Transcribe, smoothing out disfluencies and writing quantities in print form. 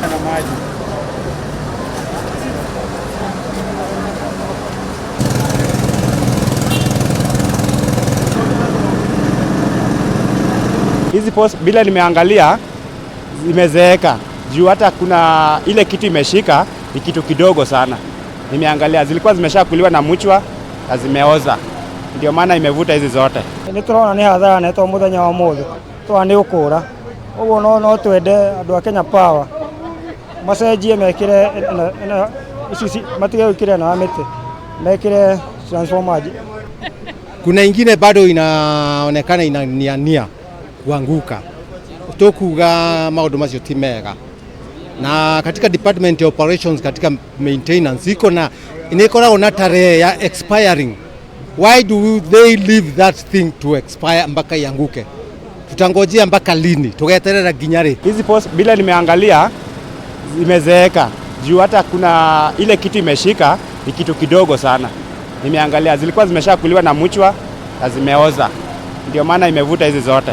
Na maji. Hizi post bila nimeangalia zimezeeka juu hata kuna ile kitu imeshika ni kitu kidogo sana. Nimeangalia zilikuwa zimeshakuliwa na mchwa na zimeoza, ndio maana imevuta hizi zote. Nĩ tũrona nĩ hathara nĩ to mũthenya wa mũthĩ twa nĩ ũkũra ũguo no twende andũ a Kenya Power macenjie mekĩre ici matige gwĩkĩra ĩno ya mĩtĩ mekĩre transformer. Kuna ingine bado inaonekana inaniania kuanguka, tukuga maundu macio ti mega. Na katika department ya operations, katika maintenance iko na inikoragwo na tarehe ya expiring. Why do they leave that thing to expire mpaka ianguke? Tutangojea mpaka lini? Tugeterera nginya rĩ? Hizi post bila nimeangalia zimezeeka juu hata kuna ile kitu imeshika ni kitu kidogo sana. Nimeangalia zilikuwa zimeshakuliwa na mchwa na zimeoza, ndio maana imevuta hizi zote.